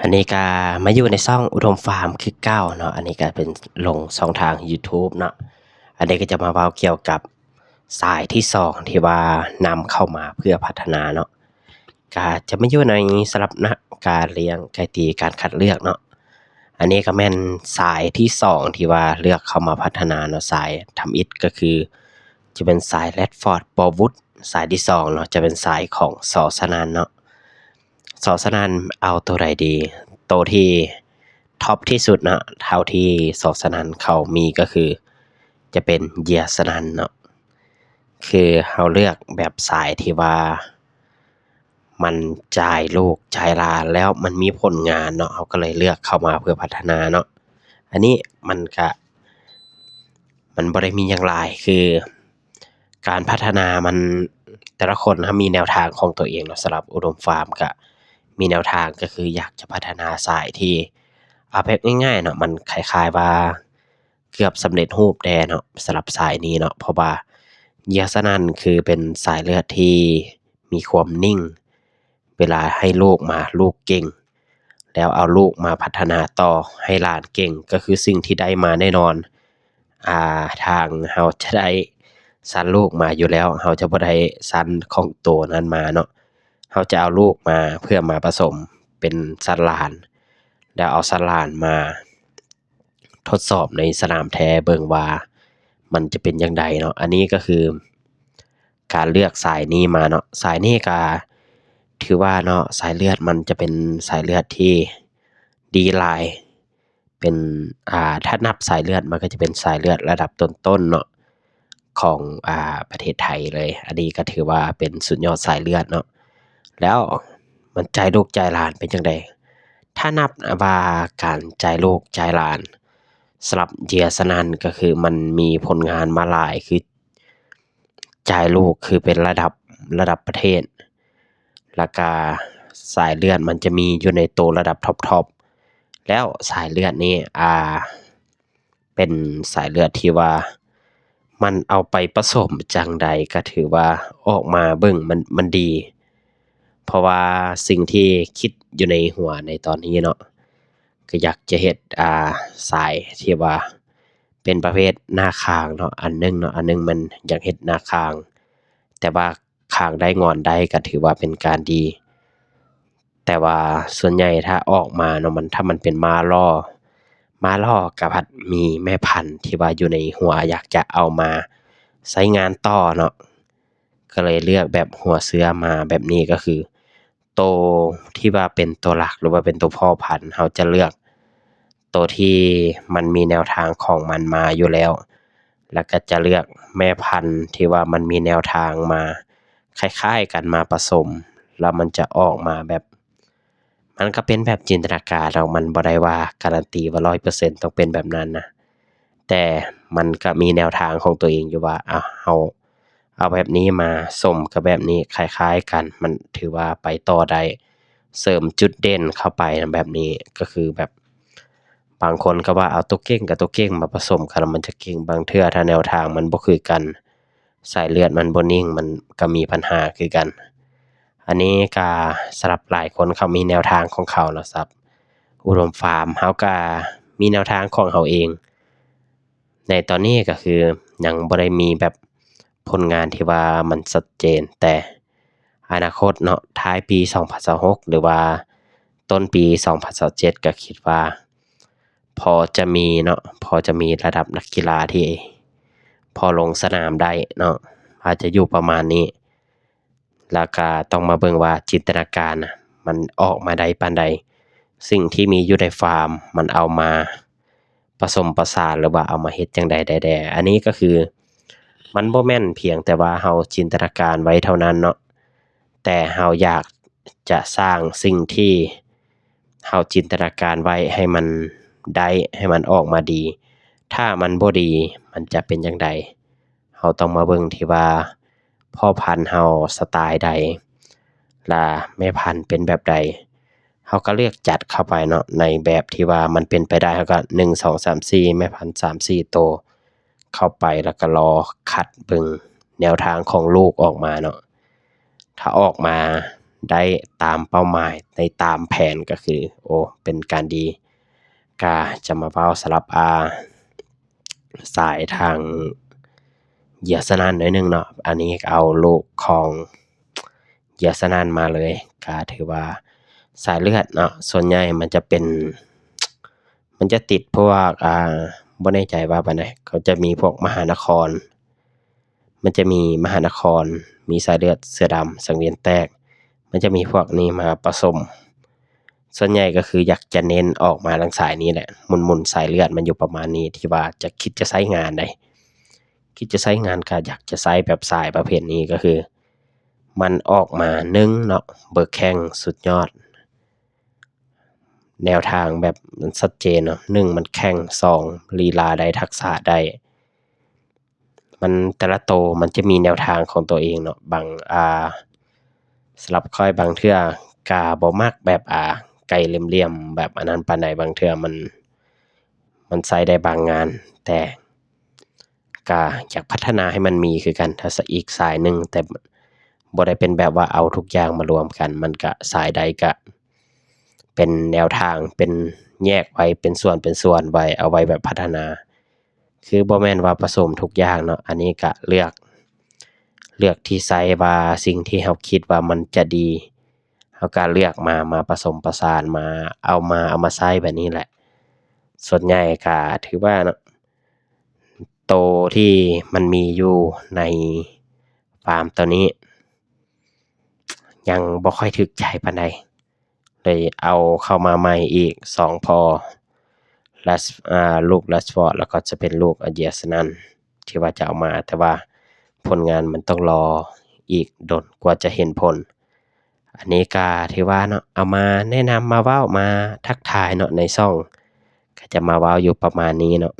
ອັນນີ້ກະມາຢູ່ໃນຊ່ອງອຸດົມຟາມຄືເກົ່າເນາະ, ອັນນີ້ກະເປັນລົງຊ່ອງທາງ YouTube ເນາະ. ອັນນີ້ກະຈະມາເວົ້າກ່ຽວກັບສາຍທີສອງທີ່ວ່ານຳເຂົ້າມາເພື່ອພັດທະນາເນາະ, ກະຈະມາຢູ່ໃນສຳລັບນະ ການລ້ຽງໄກ່ຕີ ການຄັດເລືອກເນາະ. ອັນນີ້ກະແມ່ນສາຍທີສອງທີ່ວ່າເລືອກເຂົ້າມາພັດທະນາເນາະ, ສາຍທຳອິດກະຄືຈະເປັນສາຍ Radford Bowood ສາຍທີສອງເນາະ, ຈະເປັນສາຍຂອງ ສ. ສະໜານ ເນາະ. ສ. ສະໜານ ເອົາໂຕໃດດີ? ໂຕທີ່ທັອບທີ່ສຸດເນາະ ເທົ່າທີ່ ສ. ສະໜານ ເຂົາມີກະຄືຈະເປັນເຢຍສະໜານ ເນາະ. ຄືເຮົາເລືອກແບບສາຍທີ່ວ່າມັນຈ່າຍລູກຈ່າຍຫຼານ ແລ້ວມັນມີຜົນງານເນາະ, ເຮົາກະເລີຍເລືອກເຂົ້າມາເພື່ອພັດທະນາເນາະ. ອັນນີ້ມັນກະ ມັນບໍ່ໄດ້ມີຫຍັງຫຼາຍ, ຄືການພັດທະນາມັນ ແຕ່ລະຄົນເຮົາມີແນວທາງຂອງໂຕເອງເນາະ. ສຳລັບອຸດົມຟາມກະມີແນວທາງ ກະຄືຢາກຈະພັດທະນາສາຍທີ່ ເອົາແບບງ່າຍໆເນາະ, ມັນຄ້າຍໆວ່າເກືອບສຳເລັດຮູບແດ່ເນາະ ສຳລັບສາຍນີ້ເນາະ, ເພາະວ່າເຢຍສະໜານ ຄືເປັນສາຍເລືອດທີ່ມີຄວາມນິ່ງ ເວລາໃຫ້ລູກມາ ລູກເກັ່ງ ແລ້ວເອົາລູກມາພັດທະນາຕໍ່ໃຫ້ຫຼານເກັ່ງ ກະຄືສິ່ງທີ່ໄດ້ມາແນ່ນອນ. ອ່າ ທາງເຮົາຈະໄດ້ສັນລູກມາຢູ່ແລ້ວ, ເຮົາຈະບໍ່ໄດ້ສັນຂອງໂຕນັ້ນມາເນາະ, ເຮົາຈະເອົາລູກມາເພື່ອມາປະສົມເປັນສັນຫຼານ ແລ້ວເອົາສັນຫຼານມາ ທົດສອບໃນສະໜາມແທ້ເບິ່ງວ່າມັນຈະເປັນຈັ່ງໃດເນາະ. ອັນນີ້ກະຄືການເລືອກສາຍນີ້ມາເນາະ, ສາຍນີ້ກະຖືວ່າເນາະ ສາຍເລືອດມັນຈະເປັນສາຍເລືອດທີ່ດີຫຼາຍ, ເປັນ ອ່າ ຖ້ານັບສາຍເລືອດມັນກະຈະເປັນສາຍເລືອດລະດັບຕົ້ນໆເນາະ ຂອງ ອ່າ ປະເທດໄທເລີຍ. ອັນນີ້ກະຖືວ່າເປັນສຸດຍອດສາຍເລືອດເນາະ. ແລ້ວມັນຈ່າຍລູກຈ່າຍຫຼານເປັນຈັ່ງໃດ? ຖ້ານັບວ່າການຈ່າຍລູກຈ່າຍຫຼານ ສຳລັບເຢຍສະໜານ ກະຄືມັນມີຜົນງານມາຫຼາຍ, ຄືຈ່າຍລູກຄືເປັນລະດັບ ລະດັບປະເທດ, ລະກະສາຍເລືອດມັນຈະມີຢູ່ໃນໂຕລະດັບທັອບໆ. ແລ້ວສາຍເລືອດນີ້ ອ່າ ເປັນສາຍເລືອດທີ່ວ່າມັນເອົາໄປປະສົມຈັ່ງໃດກະຖືວ່າອອກມາເບິ່ງມັນ ມັນດີ, ເພາະວ່າສິ່ງທີ່ຄິດຢູ່ໃນຫົວໃນຕອນນີ້ເນາະ ກະຢາກຈະເຮັດ ອ່າ ສາຍທີ່ວ່າເປັນປະເພດໜ້າຄາງເນາະ ອັນໜຶ່ງເນາະ, ອັນໜຶ່ງມັນຢາກເຮັດໜ້າຄາງ ແຕ່ວ່າ ຄາງໄດ້ງອນໄດ້ກະຖືວ່າເປັນການດີ, ແຕ່ວ່າສ່ວນໃຫຍ່ຖ້າອອກມາເນາະ ມັນ ຖ້າມັນເປັນມ້າລໍ້ ມ້າລໍ້ກະພັດມີແມ່ພັນທີ່ວ່າຢູ່ໃນຫົວ ຢາກຈະເອົາມາໃຊ້ງານຕໍ່ເນາະ, ກະເລີຍເລືອກແບບຫົວເຊື້ອມາແບບນີ້ ກະຄືໂຕທີ່ວ່າເປັນໂຕຫຼັກ ຫຼືວ່າເປັນໂຕພໍ່ພັນ ເຮົາຈະເລືອກ ໂຕທີ່ມັນມີແນວທາງຂອງມັນມາຢູ່ແລ້ວ ແລ້ວກະຈະເລືອກແມ່ພັນທີ່ວ່າມັນມີແນວທາງມາຄ້າຍໆກັນມາປະສົມ ແລ້ວມັນຈະອອກມາແບບ ມັນກະເປັນແບບຈິນຕະນາການເນາະ, ມັນບໍ່ໄດ້ວ່າກາຣັນຕີວ່າຮ້ອຍເປີເຊັນຕ້ອງເປັນແບບນັ້ນນະ, ແຕ່ມັນກະມີແນວທາງຂອງໂຕເອງຢູ່ວ່າ ອາ ເຮົາ ເອົາແບບນີ້ມາສົມກັບແບບນີ້ຄ້າຍໆກັນ ມັນຖືວ່າໄປຕໍ່ໄດ້ ເສີມຈຸດເດັ່ນເຂົ້າໄປນຳແບບນີ້ ກະຄືແບບ ບາງຄົນກະວ່າເອົາໂຕເກັ່ງກັບໂຕເກັ່ງມາປະສົມກັນ ແລ້ວມັນຈະເກັ່ງ, ບາງເທື່ອຖ້າແນວທາງມັນບໍ່ຄືກັນ ສາຍເລືອດມັນບໍ່ນິ່ງ ມັນກະມີບັນຫາຄືກັນ. ອັນນີ້ກະສຳລັບຫຼາຍຄົນເຂົາມີແນວທາງຂອງເຂົາເນາະ, ສຳລັບອຸດົມຟາມ ເຮົາກະມີແນວທາງຂອງເຮົາເອງ. ໃນຕອນນີ້ກະຄືຍັງບໍ່ໄດ້ມີແບບຜົນງານທີ່ວ່າມັນຊັດເຈນ, ແຕ່ອະນາຄົດເນາະ ທ້າຍປີສອງພັນຊາວຫົກ ຫຼືວ່າຕົ້ນປີສອງພັນຊາວເຈັດ ກະຄິດວ່າພໍຈະມີເນາະ, ພໍຈະມີລະດັບນັກກິລາທີ່ພໍລົງສະໜາມໄດ້ເນາະ, ອາດຈະຢູ່ປະມານນີ້. ແລ້ວກະຕ້ອງມາເບິ່ງວ່າຈິນຕະນາການນະ ມັນອອກມາໄດ້ປານໃດ, ສິ່ງທີ່ມີຢູ່ໃນຟາມມັນເອົາມາປະສົມປະສານ ຫຼືວ່າເອົາມາເຮັດຈັ່ງໃດໄດ້ແດ່. ອັນນີ້ກະຄືມັນບໍ່ແມ່ນພຽງແຕ່ວ່າເຮົາຈິນຕະນາການໄວ້ເທົ່ານັ້ນເນາະ, ແຕ່ເຮົາຢາກຈະສ້າງສິ່ງທີ່ເຮົາຈິນຕະນາການໄວ້ໃຫ້ມັນໄດ້, ໃຫ້ມັນອອກມາດີ. ຖ້າມັນບໍ່ດີ ມັນຈະເປັນຈັ່ງໃດ? ເຮົາຕ້ອງມາເບິ່ງທີ່ວ່າພໍ່ພັນເຮົາສະຕາຍໃດ ລະແມ່ພັນເປັນແບບໃດ, ເຮົາກະເລືອກຈັດເຂົ້າໄປເນາະ ໃນແບບທີ່ວ່າມັນເປັນໄປໄດ້, ເຮົາກະ ໜຶ່ງ ສອງ ສາມ ສີ່ ແມ່ພັນສາມສີ່ໂຕເຂົ້າໄປ ລະກະລໍຄັດເບິ່ງແນວທາງຂອງລູກອອກມາເນາະ. ຖ້າອອກມາ ໄດ້ຕາມເປົ້າໝາຍ ໃນຕາມແຜນ ກໍຄື ໂອ້ ເປັນການດີ. ກະຈະມາເວົ້າສຳລັບ ອ່າ ສາຍທາງເຢຍສະນັນໜ້ອຍໜຶ່ງເນາະ. ອັນນີ້ກໍເອົາລູກຂອງເຢຍສະນັນມາເລີຍ ກະຖືວ່າສາຍເລືອດເນາະ ສ່ວນໃຫຍ່ມັນຈະເປັນ ມັນຈະຕິດພວກ ອ່າ ບໍ່ແນ່ໃຈວ່າປານໃດ ເຂົາຈະມີພວກມະຫານະຄອນ ມັນຈະມີມະຫານະຄອນ ມີສາຍເລືອດເສືອດຳ ສັງວຽນແຕກ ມັນຈະມີພວກນີ້ມາປະສົມ. ສ່ວນໃຫຍ່ກໍຄືຢາກຈະເນັ້ນອອກມາທາງສາຍນີ້ແຫຼະ ໝຸນໆສາຍເລືອດມັນຢູ່ປະມານນີ້ ທີ່ວ່າຈະຄິດຈະໃຊ້ງານໃດ໋ ຄິດຈະໃຊ້ງານ ກໍຢາກຈະໃຊ້ແບບສາຍປະເພດນີ້ ກໍຄືມັນອອກມາ ໜຶ່ງເນາະ ເບີແຂ້ງສຸດຍອດ ແນວທາງແບບມັນຊັດເຈນເນາະ ໜຶ່ງມັນແຂ້ງ ສອງລີລາໄດ້ ທັກສະໄດ້ ມັນແຕ່ລະໂຕມັນຈະມີແນວທາງຂອງຕົວເອງເນາະ. ບາງ ອ່າ ສຳລັບຂ້ອຍບາງເທື່ອກະບໍ່ມັກແບບ ອ່າ ໄກ່ຫຼ່ຽມໆ ແບບອັນນັ້ນປານໃດ ບາງເທື່ອມັນ ມັນໃຊ້ໄດ້ບາງງານ ແຕ່ກະຢາກພັດທະນາໃຫ້ມັນມີຄືກັນ ຖ້າສະ ອີກສາຍໜຶ່ງ ແຕ່ບໍ່ໄດ້ເປັນແບບວ່າເອົາທຸກຢ່າງມາລວມກັນ ມັນກະສາຍໃດກະ ເປັນແນວທາງ ເປັນແຍກໄວ້ເປັນສ່ວນເປັນສ່ວນໄວ້ ເອົາໄວ້ແບບພັດທະນາ ຄືບໍ່ແມ່ນວ່າປະສົມທຸກຢ່າງເນາະ. ອັນນີ້ກະເລືອກ ເລືອກທີ່ໃຊ້ວ່າສິ່ງທີ່ເຮົາຄິດວ່າມັນຈະດີ ເຮົາກະເລືອກມາ ມາປະສົມປະສານ ມາເອົາມາ ເອົາມາໃຊ້ແບບນີ້ແຫຼະ. ສ່ວນໃຫຍ່ກະຖືວ່າເນາະ ໂຕທີ່ມັນມີຢູ່ໃນຟາມໂຕນີ້ ຍັງບໍ່ຄ່ອຍຖືກໃຈປານໃດ ເລີຍເອົາເຂົ້າມາໃໝ່ອີກສອງພໍ່ ແລດ ອ່າ ລູກແຣດສະຟອດ ແລ້ວກໍຈະເປັນລູກອາເຢຍສະນັນ ທີ່ວ່າຈະເອົາມາ ແຕ່ວ່າຜົນງານມັນຕ້ອງລໍອີກດົນກວ່າຈະເຫັນຜົນ. ອັນນີ້ກະຖືວ່າເນາະ ເອົາມາແນະນຳ ມາເວົ້າ ມາທັກທາຍເນາະ ໃນຊ່ອງ ກະຈະມາເວົ້າຢູ່ປະມານນີ້ເນາະ.